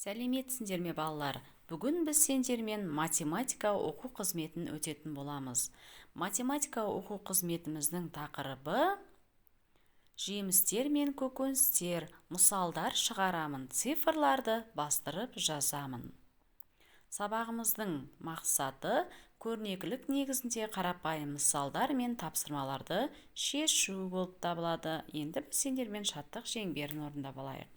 Сәлеметсіңдер ме, балалар? Бүгін біз сендермен математика оқу қызметін өтетін боламыз. Математика оқу қызметіміздің тақырыбы жемістер мен көкөністер. Мысалдар шығарамын, цифрларды бастырып жазамын. Сабағымыздың мақсаты көрнекілік негізінде қарапайым мысалдар мен тапсырмаларды шешу болып табылады. Енді біз сендермен шаттық шеңберін орындап алайық.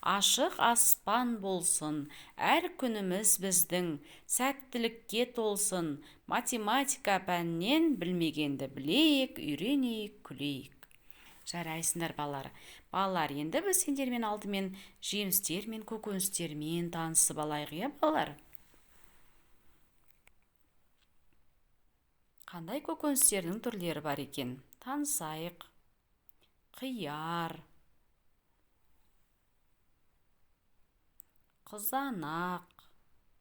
Ашық аспан болсын, әр күніміз біздің сәттілікке толсын. Математика пәнінен білмегенді білейік, үйренейік, күлейік. Жарайсыңдар, балалар. Балалар, енді біз сендермен алдымен жемістер мен көкөністермен танысып алайық, иә, балалар? Қандай көкөністердің түрлері бар екен? Танысайық. Қияр, қызанақ.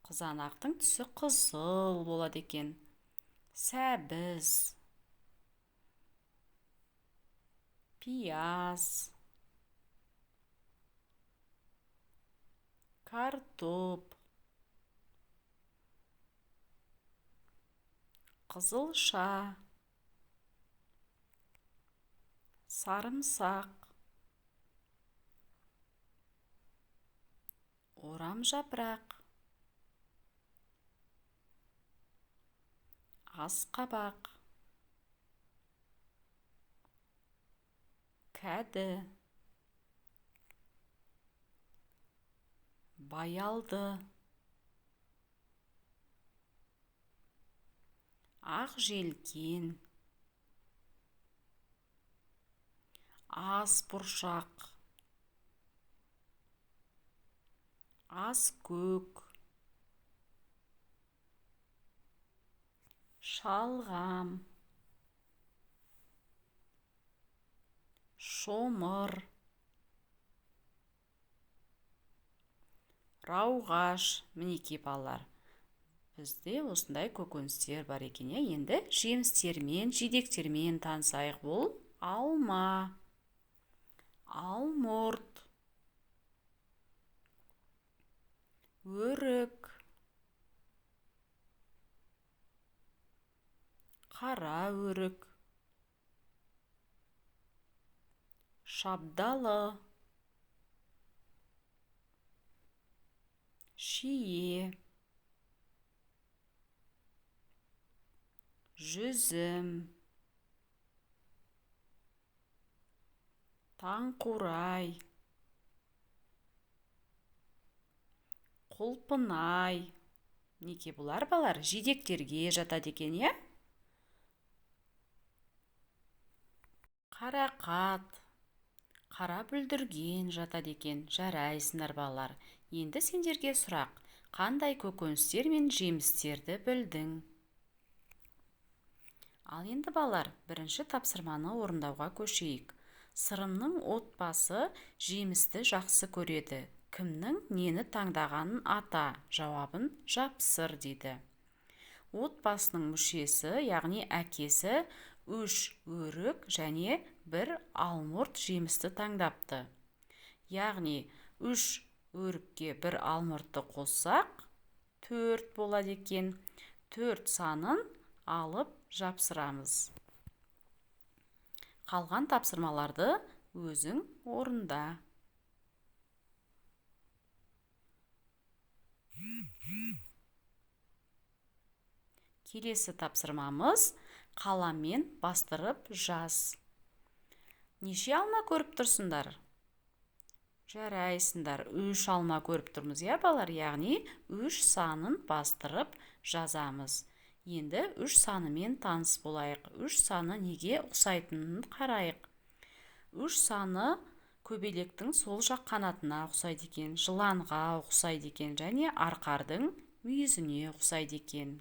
Қызанақтың түсі қызыл болады екен. Сәбіз, пияз, картоп, қызылша, сарымсақ, орам жапырақ, асқабақ, кәді, баялды, ақ желкен, ас бұршақ, аскөк, шалғам, шомыр, рауғаш. Мінекей, балалар, бізде осындай көкөністер бар екен, иә? Енді жемістермен, жидектермен танысайық. Бұл алма, алмұрт, өрік, қара өрік, шабдалы, шие, жүзім, таңқурай, құлпынай. Мінекей, бұлар, балалар, жидектерге жатады екен, иә? Қарақат, қара бүлдірген жатады екен. Жарайсыңдар, балалар. Енді сендерге сұрақ. Қандай көкөністер мен жемістерді білдің? Ал енді, балалар, бірінші тапсырманы орындауға көшейік. Сырымның отбасы жемісті жақсы көреді. Кімнің нені таңдағанын ата, жауабын жапсыр дейді. Отбасының мүшесі, яғни әкесі, 3 өрік және 1 алмұрт жемісті таңдапты. Яғни 3 өрікке 1 алмұртты қоссақ, 4 болады екен. 4 санын алып жапсырамыз. Қалған тапсырмаларды өзің орында. Келесі тапсырмамыз қаламмен бастырып жаз. Неше алма көріп тұрсыңдар? Жарайсыңдар, 3 алма көріп тұрмыз, иә, балалар? Яғни 3 санын бастырып жазамыз. Енді 3 санымен таныс болайық. 3 саны неге ұқсайтынын қарайық. 3 саны көбелектің сол жақ қанатына ұқсайды екен, жыланға ұқсайды екен және арқардың мүйізіне ұқсайды екен.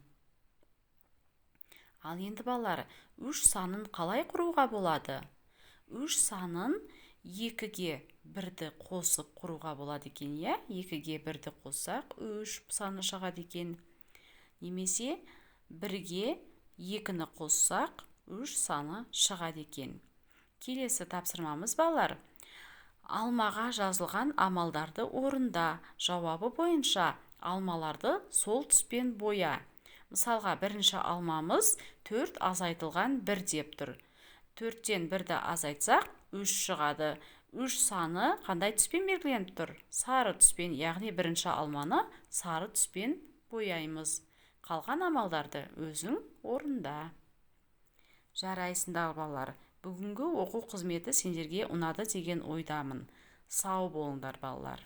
Ал енді, балалар, 3 санын қалай құруға болады? 3 санын 2-ге 1-ді қосып құруға болады екен, иә? 2-ге 1-ді қоссақ, 3 саны шығады екен. Немесе 1-ге 2-ні қоссақ, 3 саны шығады екен. Келесі тапсырмамыз, балалар. Алмаға жазылған амалдарды орында. Жауабы бойынша алмаларды сол түспен боя. Мысалға, бірінші алмамыз 4 азайтылған 1 деп тұр. 4-тен 1-ді азайтсақ, 3 шығады. 3 саны қандай түспен белгіленіп тұр? Сары түспен, яғни бірінші алманы сары түспен бояймыз. Қалған амалдарды өзің орында. Жарайсыңдар, балалар. Бүгінгі оқу қызметі сендерге ұнады деген ойдамын. Сау болыңдар, балалар.